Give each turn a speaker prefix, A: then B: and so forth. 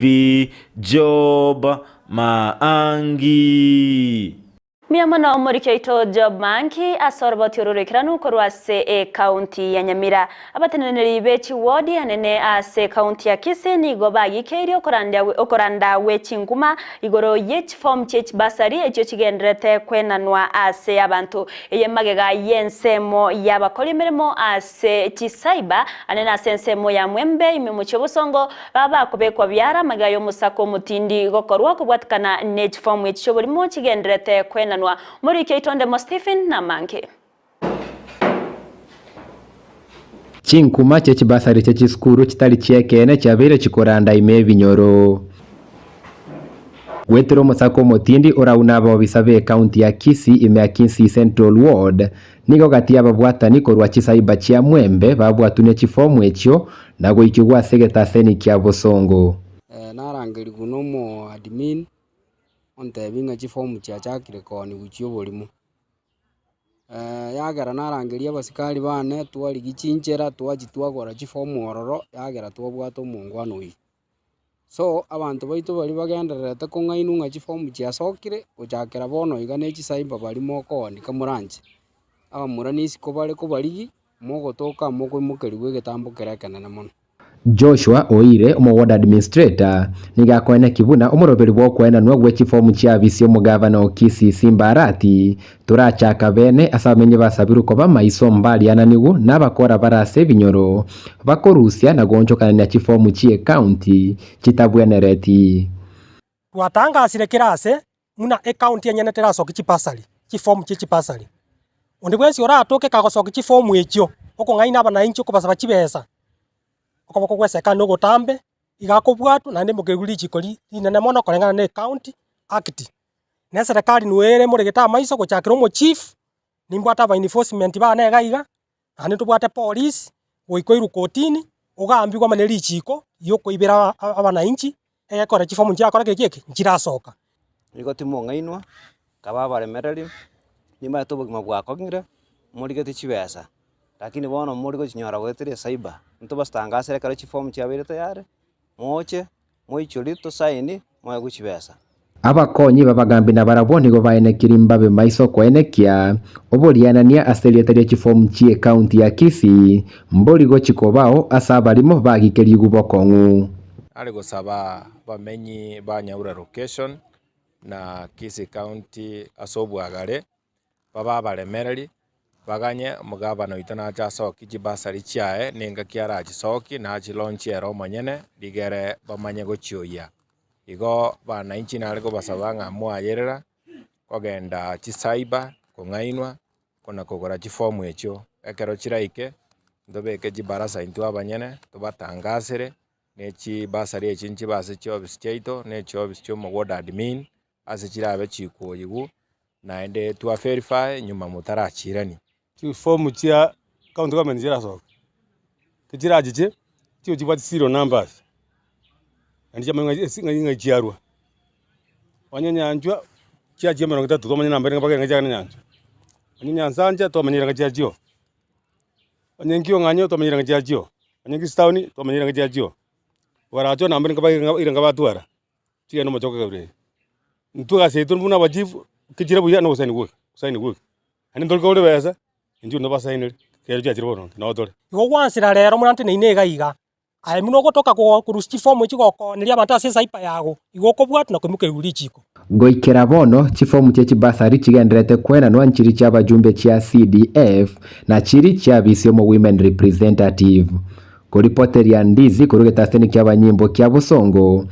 A: Job Maangi.
B: Mbuya mono omoriki oito Job Maangi ase oroboti oro roikeranu korwa ase ecounty ya Nyamira. Abateneneri be chiwodi anene ase ecounty ya Kisii nigo bagikeirie okorandia okoranda gwe chinkuma igoro ye chiform chie chibasari echio chigendererete kwenanwa ase abanto. Eye magega y'ensemo y'abakori emeremo ase chisaiba anene ase ensemo ya Mwembe ime omochie obosongo Babakobekwa biara amagega y'omosako omotindi gokorwa kobwatikana ne chifomu echi chi'oborimo chigendererete koenanwa. Omoriki oito Ndemo Stephen namange.
C: Chinkuma chie chibasari chie chisukuru chitari chi'ekeene chiabeire chikoranda ime ebinyoro. Goetera omosako omotindi oraune abaobisa b'ecounty ya Kisii ime ya Kisii Central Ward, Nigo gati y'ababwatani korwa chisaiba chia Mwembe babwatwe ne chifomu echio na goikigwa ase egetaseni kia bosongo.
D: Narangerigwe na omoadmin ontebia ng'a chifomu chiachakire kooniwa chia oborimo. Yagera narangeria abasikari bane twarigia chinchera twachia twagora chifomu ororo yagera twabwata omongwana oyio. So abanto baito baria bagendererete kong'ainwa ng'a chifomu chiasokire, gochakera bono iga ne chisaimba baria mokoonia kamoranche, abamura na isiko bare kobarigia, mogotoka mokoimokerigwa egetambo kere ekenene mono.
C: Joshua Oire, omo-ward administrator, nigo akoeneki buna omoroberi bw'okoenanwa gwe chifomu chi'abisi omogavana o Kisii Simba Arati torachaka bene ase abamenyi basabirwe koba maiso mbariananigwe nabakora bare ase ebinyoro bakorusia na goonchokanania chifomu chi'ecounty chitabwenereti.
E: Twatangasire kera ase buna ecounty enyene terasoki chibasari, chifomu chie chibasari. Onde bwensi oratoke kagosokia chifomu echio, okong'aina abanainchi okobasaba chibesa, okoboko gwe eserikari nogotambe, iga akobwatwa naende mokerwe richiko rinene mono koreng'ana na ecounty act. Na eserekari nigo ere emoregete amaiso gochakera omochief, nimbwate aba enforcement bane iga iga, naende ntobwate police, goika oirwe kotini, ogambigwe amo ne richiko riokoibera abanainchi, egekora chifomu nchirakora keki eke, nchirasoka.
F: Nigo timong'ainwa, kaba abaremereri, nimanyete obogima bwakong'ire, morigete chibesa, lakini bono more gochinyora goetera ecyber, ntobastangasere ekero chiform chiabeire tayari, moche. Moichorie tosaini moegwe chibesa.
C: Abakonyi b'abagambi nabarabwo nigo baenekirie mbabe maiso koenekia oborianania ase erieta rie chifomu chi'ecounty ya Kisii mbori gochi kobao ase abarimo bagikerigwe bokong'u.
G: Are gosaba abamenyi ba Nyaura Location na Kisii County ase obwagare babe abaremereri, baganye omogabana oito nache asokie chibasari chiaye, na engaki arachisokie nachilaunchie ere omonyene, rigere bamanye gochioyia. Igo bananchi nare kobasaba ng'a mwayerera, kogenda chicyber, kong'ainwa, kona kogora chifomu echio. Ekero chiraike, ntobeke chibarasa intwe abanyene, tobatangasere, ne chibasari echi nchibe ase chiofisi chiaito, na echiofisi chia omo ward admin, ase chirabe chikoyigwa, naende twa verify nyuma motarachirania.
H: Chifomu chia county government chirasoka, tichirachiche chibe chibwate serial numbers, naende chiamanya ng'a esi ng'ai ng'ai chiarwa. Onye nyanchwa chiachia emerongo etato twamanya namba ere mpaka ng'a chiagenda nyanchwa, onye nyansancha twamanyire ng'a chiachia oo, onye nkiong'anyo twamanyire ng'a chiachia oo, onye kisii town twamanyire ng'a chiachia oo, baracho namba ere nka ere nka batwara. Chigenda omochoko kabere eye. Intwe egasi yaito buna abachifu, kechire buya na ogosaini gwoka, gosaini gwoka. Naende ntori kore besa, intwe ntobasaineri, ekero chiachire boronge, noo tore.
E: Igo gwansera rero muna nteneine iga iga, aye buna ogotoka korusia chifomu echi gokooneria abanto ase esaipa yago, igo okobwatwa na koimokerigwa richiiko.
C: Goikera bono, chifomu chie chibasari chigendererete kwenanwa nchiri chi'abajumbe chia CDF na chiri chi'abisi omo Women Representative. Koripoteria Ndizi korwa egetaseni ki'abanyimbo kia Bosongo,